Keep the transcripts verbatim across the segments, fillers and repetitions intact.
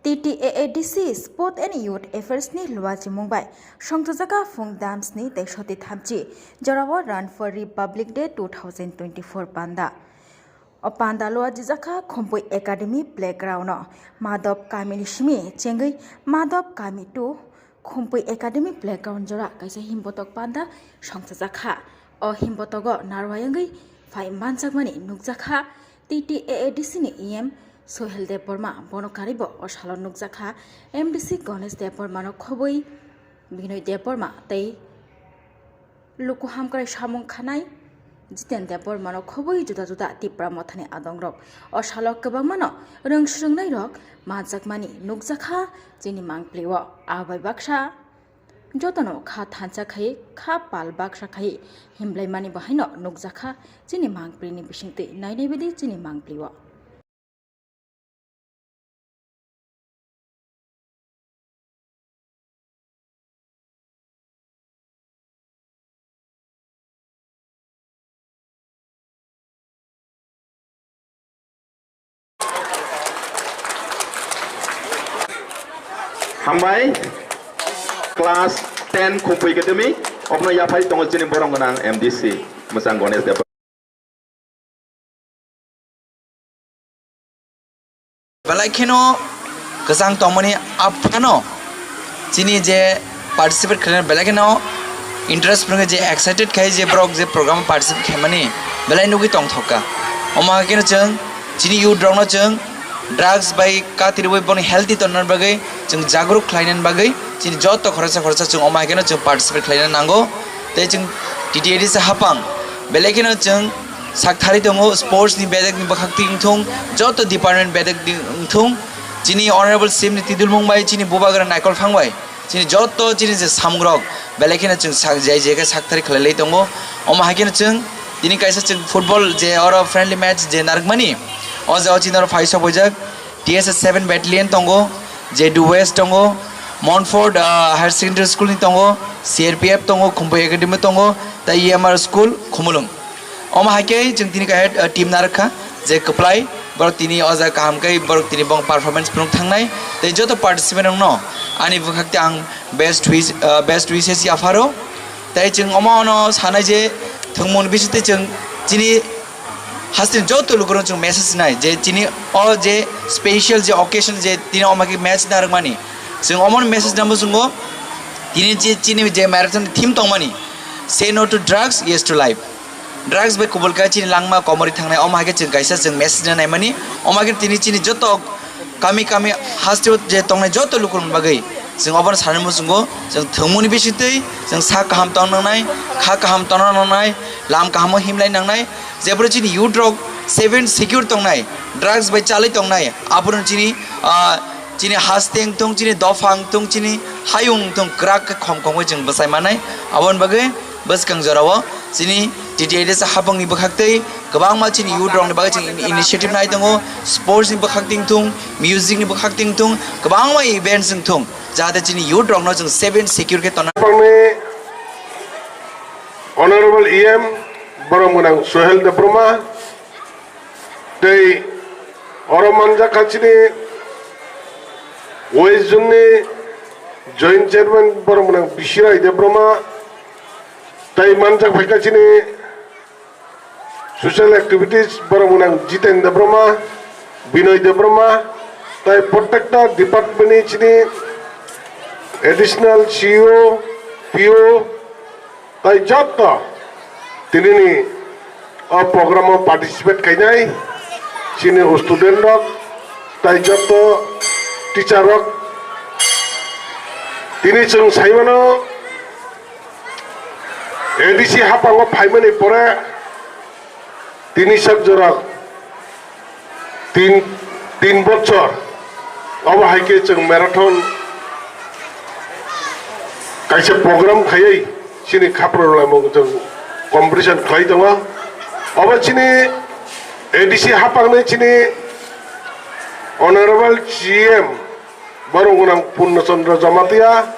T T A A D C Sport and Youth Affairs ni luachimung bai songchajak kha phung dam sni tei soti thamchi jorao Run for Republic Day two thousand twenty-four panda. O panda luajijak kha Khumpui Academy Playground o. Madop kami ni simi chengwi Madop kami two Khumpui Academy Playground jora kaisa himbotok panda songchajak kha. O himbotogo narwai wngwi phai manjakmani nukjak kha T T A A D C ni E M Sohel Debbarma. Bono karwi bo o salo nukjak kha M D C Ganesh Debbarma no khobwi Binoy Debbarma tei luku hamkrai samung khanai Jiten Debbarma no khobwi juda juda Tipra mothani adongrok. O salo kwbangmano rwng swrwngnairok manjakmani nukjakha chini mangpli o. Abai baksa jotono kha thansa khai, kha pal baksa khai himlaimani bahaino nukjakha chini mangpli ni bisingtwi. Nainai bidi chini mangpli o. Hambai, class ten Khumpui Academy, obno yaphai tongo chini borong gwnang M D C, Mwchang Ganesh Debbarma. Belai kheno kwchang tongmani aphano chini je participate khlainai belai kheno interest phwrwngwi je excited khai je borok je program participate khaimani belai nugwi tongthokka. Omo hai kheno chwng chini youth rokno chwng drugs bai katirwi boni healthy tonna bagwi chwng jagruk khlaina bagwi chini joto khoroksa khoroksa chwng omo hai kheno chwng participate khlaina nango. Tei chwng T T A D C hapang belai kheno chwng sakthari tongo, sports ni bedek ni bwkhak twi wngthung, joto department bedek ni wngthung, chini honorable C M ni tidulmung bai, chini bubagra Naikol Phang bai, chini joto chini je samungrok belai kheno chwng sak-, jai jai khe sakthari khlai lai tongo. Omo hai kheno chwng tini kaisa chwng football je oro friendly match je narwkmani, o jagao chini oro phai sok paijak. T S S seven Battalion tongo, J D West tongo, Montfort, ah, Higher Secondary School ni tongo, C R P F tongo, Khumpui Academy tongo, tei E M R School, Khumulwng. Omo hai khe chwng tini kaisa, ah, team narwkha, je kwplai, borok tini o jaga kaham khe borok tini bong performance phunuk thangnai, tei joto participant rokno ani bwkhak tei ang best wish, ah, best wishes yapharo. Tei chwng omo no sanai je thwngmung bisingtwi chwng chini hasteni joto lukurok chwng message nai je chini o je special je occasion je tini omo khe match narwkmani. Chwng omo message namo chwngo tini je chini je marathon theme tongmani, "Say no to drugs, yes to life." Drugs bai kubul kha chini langma komorwi thangnai, omo hai khe chwng kaisa chwng message naimani. Omo hai khe tini chini joto kami kami hasteo je tongnai joto lukurokni bagwi chwng obono sanani muchungo, chwng thwngmungni bisingtwi chwng sak kaham tongna nangnai, kha kaham tongna nangnai, lam kahamo himlai nangnai. Jephuru chini youth rok seven secure tongnai, drugs bai chalai tongnai, aphuru chini, ah, chini haste wngthung, chini dopha wngthung, chini hayung wngthung, kwrak khe khom khom khe chwng bwchai mannai. Aboni bagwi bwskang jorao chini T T A D C hapangni bwkhaktwi kwbangma chini youth rokni bagwi chwng in-, initiative nai tongo, sports ni bwkhak twi wngthung, music ni bwkhak twi wngthung, kwbangma events wngthung, jahate chini youth rokno chwng seven secure khe tonna. Bangni Honorable E M borok gwnang Sohel Debbarma tei oro manjak kha chini West Zone ni Joint Chairman borok gwnang Bisirai Debbarma tei manjak phaikha chini Social Activities borok gwnang Jiten Debbarma, Binoy Debbarma, tai protector department ni chini additional C E O, P O, tai joto tinini o program o participate khainai chini student rok tai joto teacher rok. Tini chwng saimano A D C hapango phaimani pore tini sak jora tin, tin bochor obo hai khe chwng marathon kaisa program khaiwi chini khapra rwlaimung chwng competition khlai tongo. Obo chini A D C hapangni chini Honorable C M borok gwnang Purno Chandra Jamatia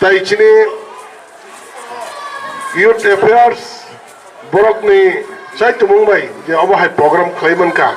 tai chini Youth Affairs borokni chaitumung bai je obo hai program khlai mankha.